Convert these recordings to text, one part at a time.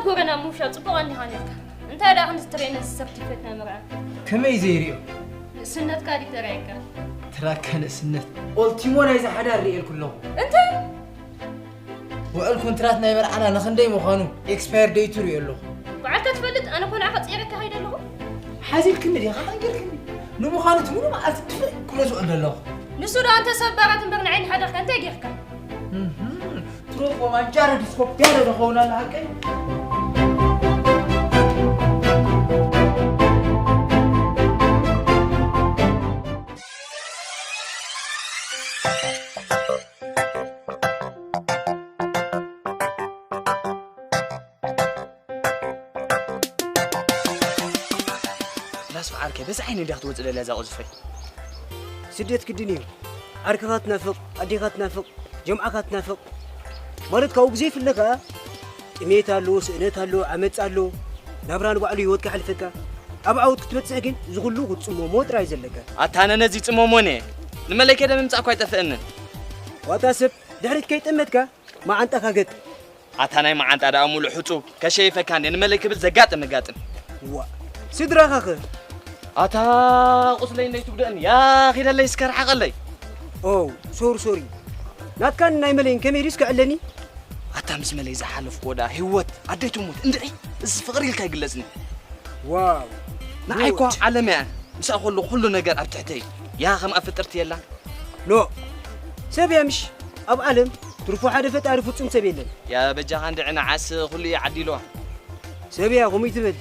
ጎረና ምውሻ ጽቡቕ ኣኒኻ ነርካ። እንታይ ደኣ ክንዚ ትርእየኒ እዚ ሰርቲፊኬት ናይ መርዓ? ከመይ ዘይርእዮ? ንእስነትካ ድዩ ተራእየካ? ትራከ ንእስነት። ኦልቲሞ ናይዚ ሓዳር ርእየልኩ ኣለኹ። እንታይ? ውዕል ኮንትራት ናይ መርዓና ንኽንደይ ምዃኑ ኤክስፓየር ደይቱ ርእዮ ኣለኹ። በዓልካ ትፈልጥ፣ ኣነ ኮ ንዓኻ ጸይረካ ከይደ ኣለኹ። ሓዚልክኒ ዲኻ? ቀንጊርክኒ። ንምዃኑ እቲ ሙሉ መዓልቲ ድፍእ ክብሎ ዝውዕል ዘለኹ። ንሱ ደኣ እንተ ሰብ ባራት እምበር ንዓይ ንሓደርካ እንታይ ጌርካ? እህም፣ ትሮፎ ማንጃረ ዲስኮ ቢያረ ዝኾን ኣለ ሓቀይ። ላስ በዓርከ በዚ ዓይነ እንዲያ ክትወፅእ ደልያ እዛ ቁዝፈይ። ስደት ግድን እዩ። ዓርክኻ ትናፍቕ፣ ኣዴኻ ትናፍቕ፣ ጀምዓኻ ትናፍቕ። ማለት ካብኡ ብዘይፍለ ከኣ ጥሜት ኣሎ፣ ስእነት ኣሎ፣ ዓመጽ ኣሎ። ናብራ ንባዕሉ ህይወትካ ሕልፈካ። ኣብ ዓወት ክትበጽሕ ግን እዚ ኩሉ ክትጽመሞ ጥራይ ዘለካ። ኣታ ኣነ ነዚ ጽመሞን እየ። ንመለይ ከደ ምምጻእ እኳ ኣይጠፍአንን። ዋታ ሰብ ድሕሪት ከይጠመትካ መዓንጣኻ ገጥ። ኣታ ናይ መዓንጣ ደኣ ሙሉእ ሕጹብ ከሸይፈካ እንዴ ንመለይ ክብል ዘጋጥም መጋጥም። ዋ፣ ስድራኻ ኸ? ኣታ ቁስለይ እንደይ ትጉደእኒ። ያ ኺደለይ እስከ ርሓቐለይ። ኦ፣ ሶሪ፣ ሶሪ። ናትካን ናይ መለይን ከመይ ድዩስ ክዕለኒ? ኣታ ምስ መለይ ዝሓለፍክዎ ደኣ ህይወት ኣደይ ትሙት እንድዒ። እዚ ፍቕሪ ኢልካ ይግለጽኒ። ዋው። ንዓይ እኮ ጉድ። ዓለም እያ። ምስኣ ከሎ ኩሉ ነገር ኣብ ትሕተይ። ያ ከምኣ ፍጥርቲ የላ። ኖ። ሰብ እያ ምሽ? ኣብ ዓለም ትርፎ ሓደ ፈጣሪ ፍጹም ሰብ የለን። ያ በጃኻ እንድዒ ንዓስ ኩሉ እዩ ዓዲልዋ። ሰብ እያ ከምኡ ትብል።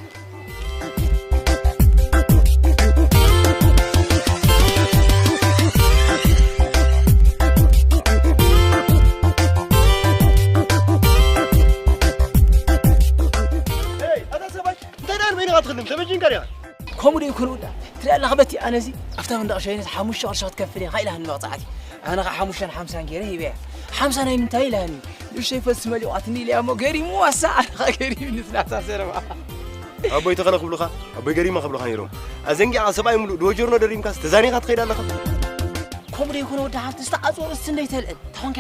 ሄይ፣ ኣታ ሰብኣይ፣ እንታይ ደኣ ንበይንኻ ትኽልም? ተመጂንካ ዲኻ? ከምኡ ዶ ይኮን ወዳ? ትሪኣ ኣለኻ በቲ ኣነ እዚ ኣብታ መንደቕ ሸይነት ሓሙሽተ ቅርሺ ክትከፍል ኢኻ ኢላኒ መቕጻዕቲ። ኣነ ኸዓ ሓሙሽተን ሓምሳን ገይረ ሂበያ። ሓምሳ ናይ ምንታይ ኢላኒ? ንእሽተይ ፈስ መሊቋትኒ ኢለያ እሞ ገሪምዋ እሳ ኣነ ኸዓ ገሪምኒ ስላታ ዘረባ። ኣቦይ ተኸለ ክብሉኻ፣ ኣቦይ ገሪማ ክብሉኻ ነይሮም። ኣዘንጊዕካ ሰብኣይ ሙሉእ ድወ ጆርኖ ደሪምካስ ተዛኒኻ ትኸይድ ኣለኻ? ከምኡ ዶ ይኮነ ወዲ ሓፍቲ ዝተዓጽወ ርእሲ እንደይተልዕል። ተኾንካ፣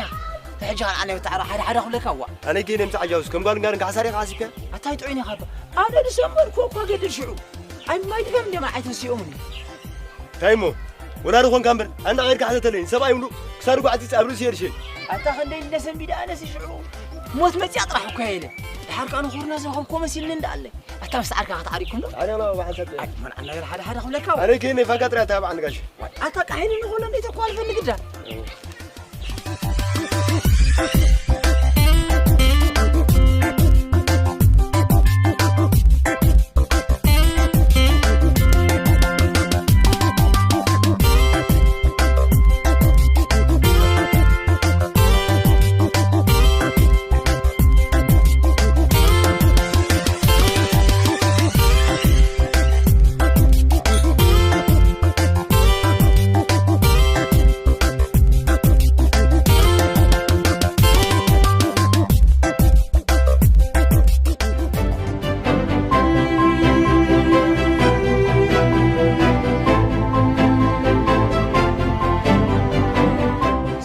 ተሕጂ ኸዓ ኣነ ብታዕሮ ሓደ ሓደ ክብለካ እዋ። ኣነ ገይነ ምሳዕ ጃውስ ከም ጓል ጋር እንካ ሓሳሪኻ ሓሲብካ? ኣታይ ጥዑይ ነኻ እባ። ኣነ ድሰምበርኩ እኳ ገድል ሽዑ። ኣይ ማይ ድገም እንደማ ኣይተንስኦምኒ። እንታይ እሞ? ወላዲ ኾንካ እምበር፣ ኣንዳ ቐይርካ ሓተተለይ። ሰብኣይ ምሉእ ክሳዱ ጓዕጺጽ ኣብ ርእሲ የርሽን። ኣታ ኸንደይ እንደ ሰንቢደ ኣነሲ ሽዑ። ሞት መጽያ ጥራሕ እኳ የለ። ድሓር ከኣ ንኹርና ዝረኸብኩዎ መሲልኒ እንዳ ኣለይ። ኣታ ምስ ዓርካ ከተዓሪኩም ዶ? ኣነ ማ ብሓንሳብ ኣይ፣ መን ኣናገር ሓደ ሓደ ክብለካ። ኣነ ከይነ ፋጋ ጥራይ ኣታ ብዓንጋሽ። ኣታ ቃሒኒ ንኾሎ እንዴት እኮ ኣልፈኒ ግዳ።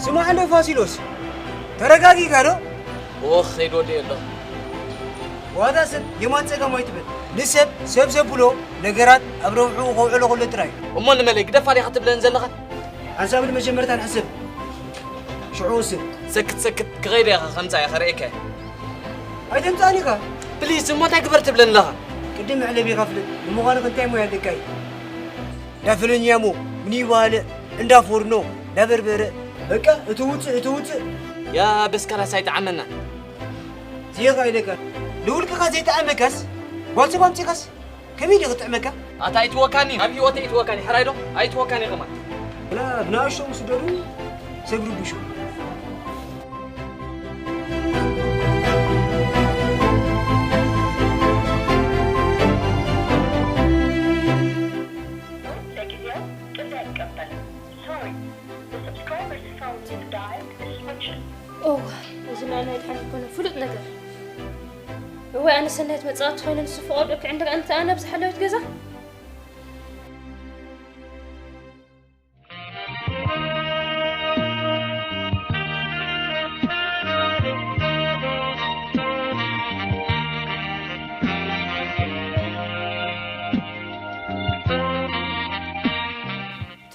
ስማዕ እንዶ ፋሲሎስ፣ ተረጋጊእካ ዶ? ኦኽ፣ ኸይድ ወደየ ኣሎ። ዋዛ ሰብ የማን ጸጋም ኣይትበል። ንሰብ ሰብ ዘብሎ ነገራት ኣብ ረብሕኡ ከውዕሎ ከሎ ጥራይ እዩ። እሞ ንመለይ ግደፋ ዲኻ ትብለኒ ዘለኻ? ሓንሳብ ንመጀመርታ ንሕሰብ። ሽዑ ወስን። ሰክት ሰክት ክኸይድ እየ፣ ከምጻ እየ፣ ከርእየካ እየ። ኣይተምጻእን ኢኻ። ፕሊዝ፣ እሞ እንታይ ግበር ትብለኒ ኣለኻ? ቅድም መዕለቢኻ ፍለጥ። ንምዃኑ ከ እንታይ ሞያ ኣለካ እዩ? እንዳ ፈለኛሞ፣ ምኒባልዕ፣ እንዳ ፎርኖ፣ እንዳ በርበረ። በቃ፣ እቲ ውፅእ፣ እቲ ውፅእ። ያ በስካላስ ኣይጠዓመና። ዝየኻ ኢለካ። ንውልቅኻ ዘይጠዓመካስ፣ ጓል ሰብ ኣምጺኻስ፣ ከመይ ድዩ ክጥዕመካ? ኣታ ኣይትወካኒ፣ ኣብ ህይወተይ ኣይትወካኒ፣ ሕራይ ዶ? ኣይትወካኒ ከማን። ብላ ብናእሽቶም ስደዱ፣ ሰብ ርብሹ። ለጊዜው ጥሪ ኣይቀበልን። Sorry, the subscriber's phone is dialed is switched. እዋ፣ እዚ ናይ ናይ ድሓን ይኮነ ፍሉጥ ነገር። እዋይ፣ ኣነ ሰናይት መጻወቲ ኮይነ ንሱ ፍቓዱ ክዕንድር ኣንተ ኣነ ኣብዚ ሓላዊት ገዛ።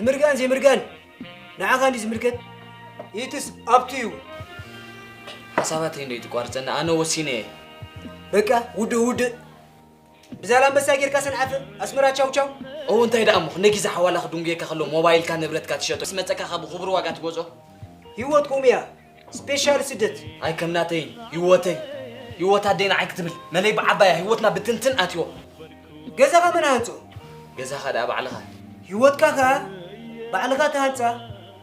ምርጋን ዘይምርጋን ንዓኻ እንዲ ዝምልከት ኢትስ ኣብቱ እዩ። ሓሳባተይ እንዶ ይትቋርጸና ኣነ ወሲነ እየ። በቃ ውድእ ውድእ። ብዛላምበሳ ጌርካ ሰንዓፈ ኣስመራ ቻው ቻው። እው እንታይ ደኣ እሞ ክንደይ ግዜ ሓዋላ ክድንጉየካ ከሎ ሞባይልካ ንብረትካ ትሸጦ ምስ መጸካ ካብ ብኽቡር ዋጋ ትገዝኦ። ህይወት ከምኡ እያ። ስፔሻል ስደት። ኣይ ከም ናተይን ህይወተይ ህይወት ኣደይ ንዓይ ክትብል መለይ ብዓባያ ህይወትና ብትንትን ኣትዮ። ገዛኻ መን ኣሃንጾ? ገዛኻ ደኣ ባዕልኻ። ህይወትካ ከኣ ባዕልኻ ትሃንጻ፣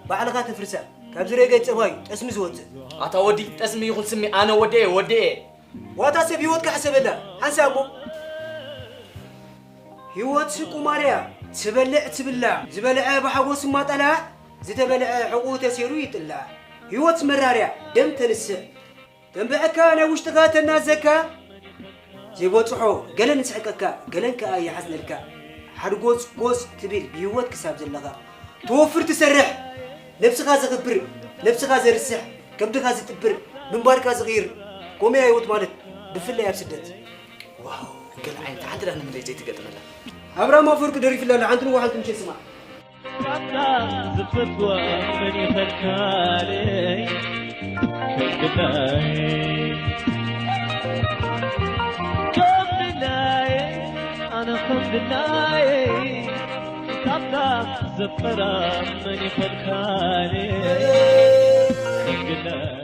ባዕልኻ ተፍርሳ። ካብዚ ረገድ ጸባዩ ጠስሚ ዝወጽእ። ኣታ ወዲ ጠስሚ ይኹን ስሚ ኣነ ወደየ ወደየ። ዋታ ሰብ ህይወትካ ሕሰበላ ሓንሳእ እሞ። ህይወት ቁማርያ ትበልዕ ትብላዕ፣ ዝበልዐ ብሓጎስ ማጠላዕ፣ ዝተበልዐ ሕቑኡ ተሴሩ ይጥላዕ። ህይወት መራርያ ደም ተንስዕ፣ ተንብዐካ ናይ ውሽጥኻ ተናዘካ፣ ዘይበጽሖ ገለን ይስሕቀካ፣ ገለን ከኣ ይሓዝነልካ። ሓድጎጽ ጎጽ ትብል ብህይወት ክሳብ ዘለኻ። ትወፍር ትሰርሕ፣ ነብስኻ ዘኽብር፣ ነብስኻ ዘርስሕ፣ ከብድኻ ዝጥብር፣ ምንባርካ ዝቕይር፣ ኮመያ ህይወት ማለት ብፍላይ ኣብ ስደት። ዋው፣ ገለ ዓይነት ሓንቲ ዳኣ ንምለይ ዘይትገጥመላ። ኣብርሃም ኣፈወርቂ ደሪፍላ ኣላ፣ ሓንቲ ንዋ ሓንቲ ምሸት ስማዕ። ካብታ ዝፈትዋ መን ይፈልካለይ? ከም ድላየ፣ ከም ድላየ፣ ኣነ ከም ድላየ። ካብታ ዘፈራ መን ይፈልካለይ? ከም ድላየ።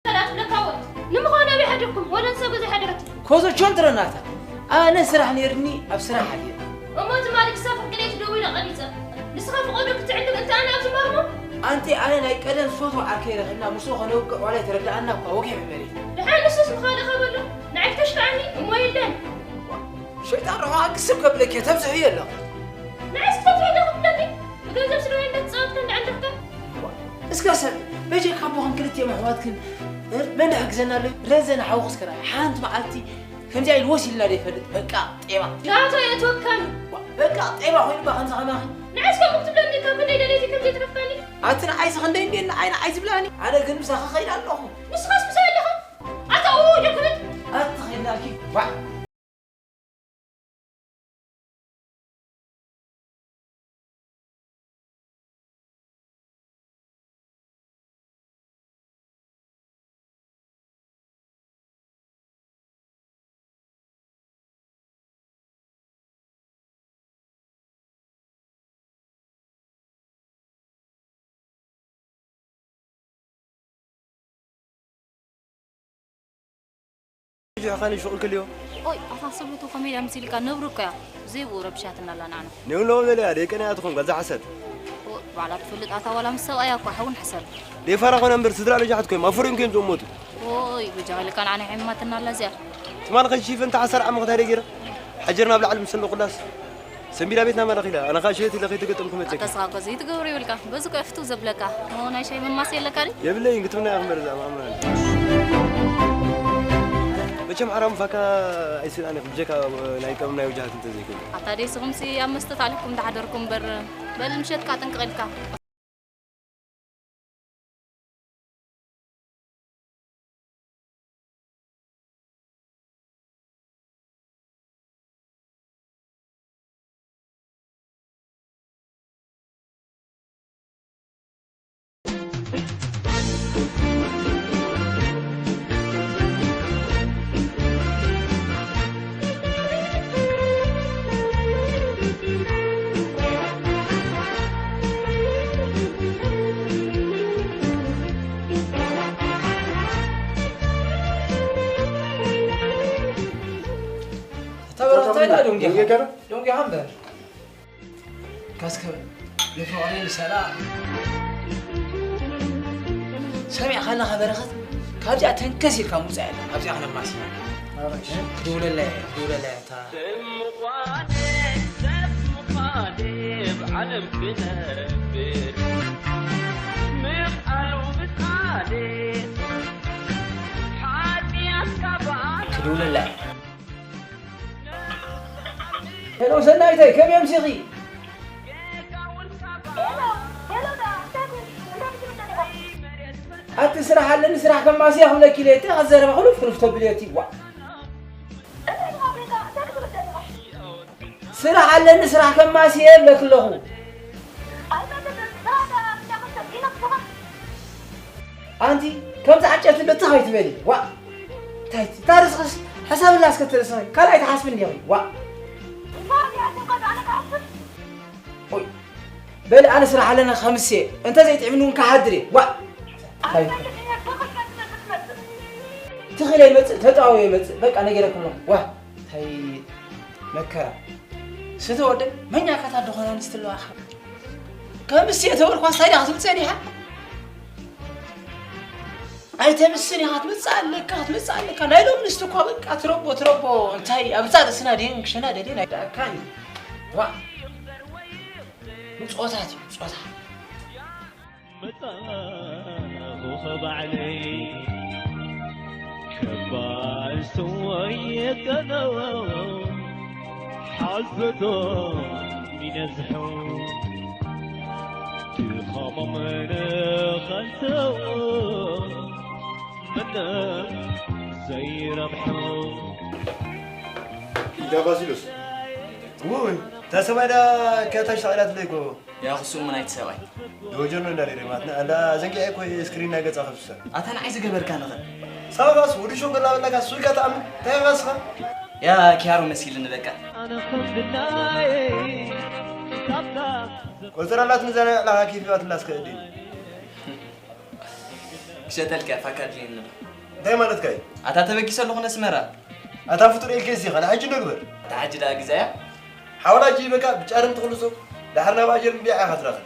ሰላት ለካወት ንምዃኑ ኣበይ ሓዲርኩም? ወደ ሰብ ገዛ ሓዲረት። ኮዞ ቾን ትረናታ። ኣነ ስራሕ ነይርኒ ኣብ ስራሕ ኣልየ። እሞ ትማሊ ክሳብ ፍርቂ ለይቲ ደዊለ ቀቢጸ። ንስኻ ፍቐዶ ክትዕልም እንተ ኣነ ኣብዚ ማርሞ? ኣንቲ ኣነ ናይ ቀደም ዝፈትዎ ዓርከይ ረኺብና ምስኡ ከነውግዕ ዋላ ኣይተረድኣና እኳ ወጊሑ መሬት። ደሓን ንሱስ ንኻልእኻ በሎ። ንዓይ ክተሽክዓኒ እሞ የለን። ሸይጣን ርሑቕ ክስብ ከብለኪ ተብዝሕዮ ኣለኹ። ንዓይስ ክተብዝሕ ኣለኹ ትብለኒ? ብገንዘብ ስለ ወይን እንዳተጻወትካ እንዳዓንደኽካ? እስከ ሰብ በጀካ ኣቦኽን ክልቲኦም ኣሕዋትክን፣ እ፣ መን ይሕግዘና ኣሎ? ረዘነ ሓውኽስ ከራይ ሓንቲ መዓልቲ ከምዚኣ ኢሉ ወሲድና ዶ ይፈልጥ? በቃ ጤማ። ናታ የእትወካን። በቃ ጤማ ኮይኑባ ከምዚ ከማኺ። ንዓይስ ከምኡ ክትብለኒ ካብ ክንደይ ደለይቲ ከም ዘይትረፍካኒ? ኣቲ ንዓይስ ክንደይ እንዴ ንዓይ ንዓይ ዝብላኒ? ኣነ ግን ምሳኺ ኸይድ ኣለኹ። ንስኻስ ምሳይ ኣለኻ? ኣታ እዎ ዶ ክብል? ኣቲ ኸይድናልኪ። ዋ። ጆኻኒ ሹቕ ክልዮ። ኦይ፣ ኣታ ሰብለቶ ኮሜድያ መሲልካ ነብሪ እኮ እያ። ዘይብኡ ረብሻትና ኣላ ንዓና። ንብሎ በለያ፣ ደቀና እያ ትኾን፣ ጓል ዝሓሰር። ኦ፣ ባዕላ ትፈልጥ ኣታ ዋላ ምስ ሰብኣያ እኮ ሓውን ሕሰር። ደይ ፋራ ኾነ እምበር ስድራ ልጃሕት ኮይም፣ ኣፍሪም ኮይም ዝሞቱ። ኦይ፣ በጃኻ ኢልካ ንዓና ይሕምማትና ኣላ እዚኣ። ትማል ኸሺፈ እንተ ሓሰር ዓመ ክታይ ደጊረ። ሓጀር ናብ ላዕሊ ምስ ኣለኹላስ። ሰንቢዳ ቤትና መለኺላ፣ ኣነ ኸኣ ሸየት ኢለ ከይተገጠምኩ መጸኪ። ኣታ ስኻ እኮ ዘይትገብሮ ይብልካ፣ በዚ እኮ እየ ፍትው ዘብለካ። ኦ፣ ናይ ሻሂ መማስ የለካ ድዩ? የብለይን፣ ግጥምና ኢኻ እምበር እዛ ማእምራን። መቸም ሓራም ፋካ ኣይስእናን ኢኹም፣ ብጀካ ናይ ቀም ናይ ወጃሃት እንተዘይኮይኑ። ኣታ ደይ ስኹምሲ ኣብ መስተ ታሊኽኩም እንዳሓደርኩም እምበር፣ በል ምሸትካ ጥንቅቕ ኢልካ። ደንጊኻ እምበር። ካስከ ንፍቕሪ ንሰላም ሰሚዕካ ኣለኻ በረኸት፣ ካብዚኣ ተንከስ ኢልካ ምውፃእ የለን። ኣብዚኣ ክነማሲ። ክድውለላ እየ፣ ክድውለላ እየ እታ። ሰብ ምዃነ፣ ሰብ ምዃነ፣ ብዓለም ክነብር፣ ምኽኣሉ ምኽኣለ፣ ሓጢኣት ካባና ክድውለላ እየ። ሄሎ ሰናይተይ፣ ከመይ ኣምሲኺ? ኣቲ ስራሕ ኣለኒ፣ ስራሕ ከማስያ ክብለኪ ኢለ፣ እቲ ዘረባ ክሉፍ ክሉፍ ተብልዮ እቲ፣ ዋ። ስራሕ ኣለኒ፣ ስራሕ ከማስየ እብለኪ ኣለኹ። ኣንቲ ከምዚ ዓጨት እንዶ ትኽ ኣይትበሊ። ዋ። እንታይ እቲ? እታ ርስኽስ ሕሰብላ እስከ ትርእስኺ። ካልኣይ ትሓስቢ እንዲኺ። ዋ። ኦይ። በሊ ኣነ ስራሕ ኣለኒ ከምስየ። እንተ ዘይጥዕምኒ እውን ክሓድር እየ። ዋ። እንታይ? ትኽኢለ ይመጽእ፣ ተጣውዮ ይመጽእ። በቃ ነጊረኩም ኣለኹ። ዋ። እንታይ መከራ። ስተ ወደ መኛ ካታ ደኾና ንስትለዋኻ። ከምስየ ተበልኳ ሳይዳ ክትምጽእ ዲኻ? ኣይተምስን ኢኻ፣ ክትመጽእ ኣለካ፣ ክትመጽእ ኣለካ። ናይ ሎሚ ንስቲ እኳ በቃ ትረቦ፣ ትረቦ። እንታይ ኣብዛ ርእስና ድየን ክሸና ደልየን ኣይደኣካን እዩ። ዋ። ብጾታት እዩ፣ ብጾታ። መጻኹ ባዕለይ ከባል ስወየቀኖ ሓዘቶም ይነዝሑ ድኻሞም ንኸንተው ምንም ዘይረብሑ። እንዳ ባሲሎስ። ውይ፣ እታ ሰማይ ዳ ከታሽ ተቐይራትለይ እኮ። ያ ክሱም ምን ኣይትሰብኣይ። ዶ ጀርኖ እንዳ ሪማትና፣ እንዳ ዘንጊዐ እኮ ስክሪን ናይ ገጻ ከፍስሳ። ኣታ ንዓይ ዝገበርካ ንኸ? ሳባስ፣ ወዲ ሾጎላ በላካ፣ ሱልካ ተኣምን፣ እንታይ ኢኻ እስኻ? ያ ኪያሮ መሲልኒ በቃ። ኣነ ከም ድናየ፣ ካብታ ቆጸራ ኣላት ንዛና ዕላኻ ኬፍ ይባትላ እስከ እድል። ክሸጠልካ ፋካጅ ይንባ። እንታይ ማለትካ እዩ? ኣታ ተበጊሰ ኣለኹ ነስመራ። ኣታ ፍጡር ኤልኬስ ኢኻ፣ ንሓጂ ዶ ግበር? ኣታ ሓጂ ደኣ ግዛያ። ሓወላጂ በቃ ብጫርን ትኽልሶ፣ ዳሕር ናብ ኣጀር እንዲያ ኢኻ ትረኽብ።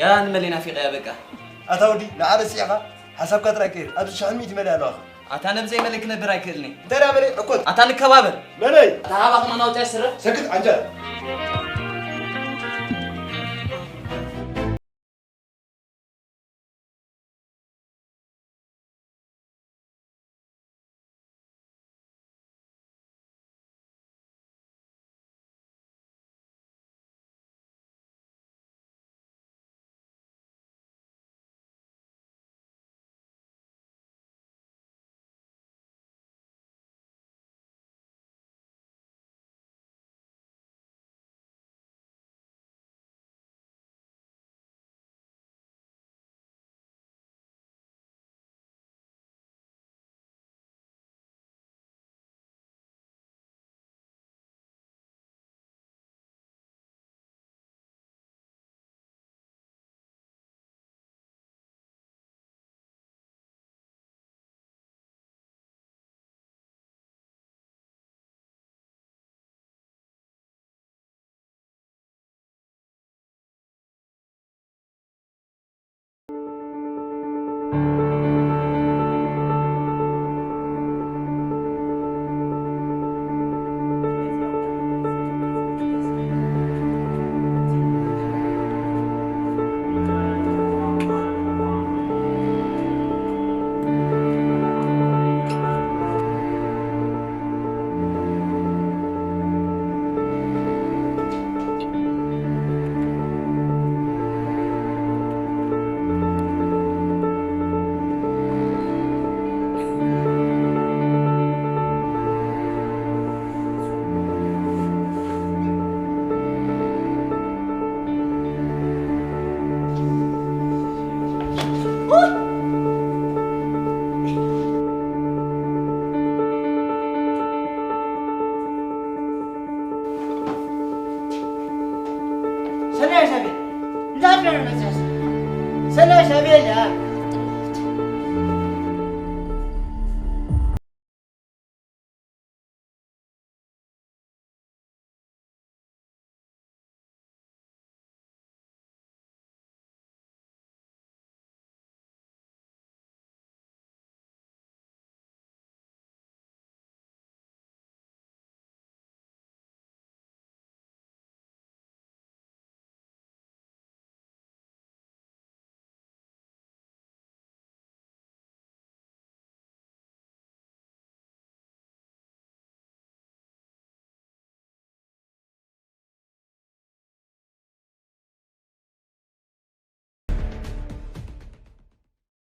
ያ ንመሊ ናፊቐያ በቃ። ኣታ ወዲ፣ ንዓረስ ኢኻ፣ ሓሳብካ ጥራይ ቀይር፣ ኣብዚ ሽሕን ሚእቲ መሊ ኣለዋኻ። ኣታ ነብዘይ መሊ ክነብር ኣይክእልኒ። እንታይ ደኣ መሊ ዕኮት? ኣታ ንከባበር። መለይ! ኣታ ሃባ ክማን ኣውፅያ ስረ። ሰክት ዓንጃል። ሰናይ ሻቤል፣ እንታይ ትገብር መጽያስ? ሰናይ ሻቤል፣ ያ።